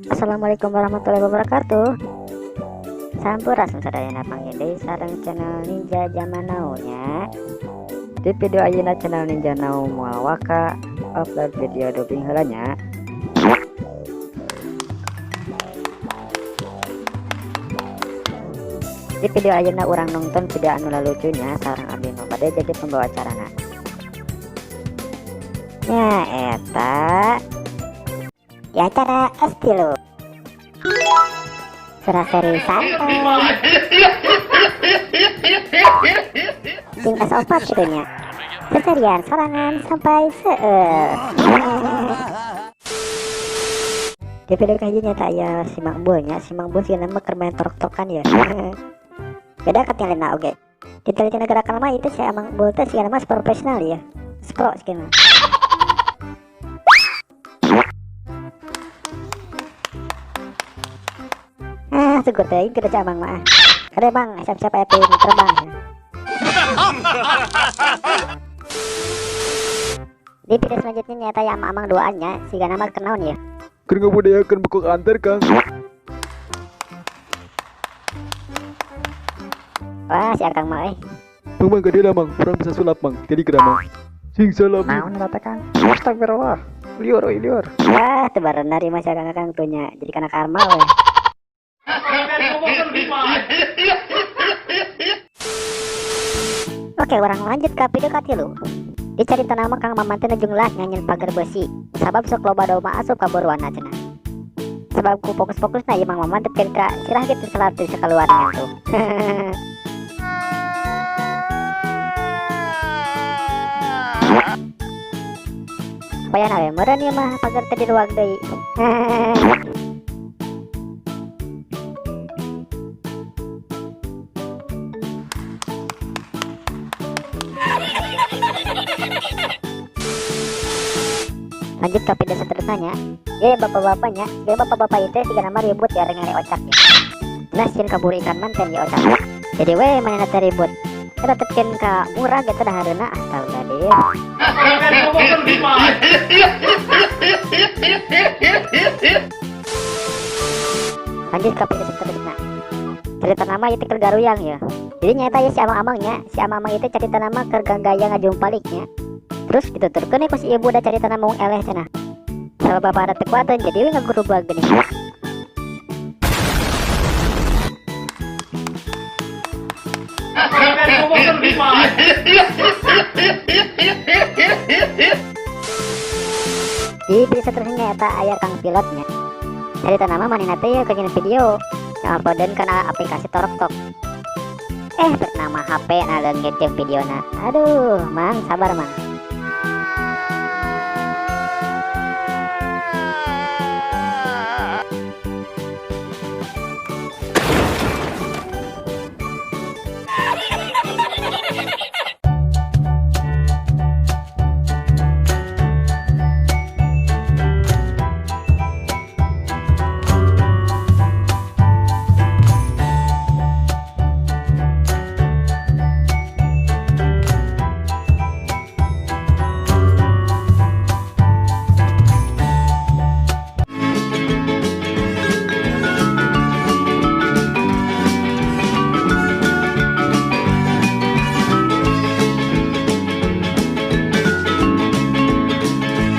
Assalamualaikum warahmatullahi wabarakatuh. Sampurasun sadayana, panggih deui sareng channel Ninja Zaman Now nya. Di video ayeuna, channel Ninja Now moal waka upload video dubbing heula nya. Di video ayeuna urang nonton video anu lucunya sareng abdi nu bade jadi pembawa acarana. Nya eta di acara Estilo Sura-seri santai tingkat opat gitu nya, seserian sorangan sampai seueur. Di video kahiji nyata aya si Mang Bul nya. Si Mang Bul sih nama keur main torok-tokan ya, beda katingalina oge diteliti gerakan mah itu si Mang Bul teh sih nama profesional ya, scroll sih. Ah, syukur teh kita cabang mah. Kade bang, siap-siap aya ping terbang. Di video selanjutnya nyata ya amang duanya, siga nama kenaon ya. Keur ngabudayakeun buku antar, Kang. Wah, si Akang mah eh. Bang, bang, gede lah, Mang. Kurang bisa sulap, Mang. Jadi kira, Mang. Sing salam. Naon eta teh, Kang? Astagfirullah. Liur euy, liur. Wah, teu barenar ieu mah si Akang Akang tuh nya. Jadi kana karma we. Oke, urang lanjut ke video katilu. Dicarita nama Kang Maman teh nuju ngelah nyanyian pagar besi. Sabab sok loba domba asup ka buruanna cenah. Sebab ku fokus-fokusna ieu Mang Maman teh ka sirah gitu selat teu bisa keluar tuh. Payana we meureun ieu mah pagar teh diruag deui. Lanjut ke video seterusnya. Ya bapak-bapaknya, ya bapak-bapak itu tiga nama ribut ya ngare ocak ya. Nah, sieun kabur ikan manten ya ocak. Jadi we mana teh ribut. Kita tetepkeun ka murah gitu dah hareuna, astagfirullahaladzim. Lanjut ke video seterusnya. Cerita nama itu keur garuyang ya. Jadi nyata ya si amang-amangnya, si amang-amang itu cerita nama keur gaya ngajumpaliknya. Terus dituturkeun ku si ibu da carita nama mung eleh cenah. Sama bapak ada tekuatan jadi we ngagurubag geuning. Di video seterusnya eta aya kang pilotnya. Carita nama manehna teh ya keur video yang uploadan kana aplikasi Torok Tok. Bernama HP na leungit jeung videona. Aduh, Mang, sabar, Mang.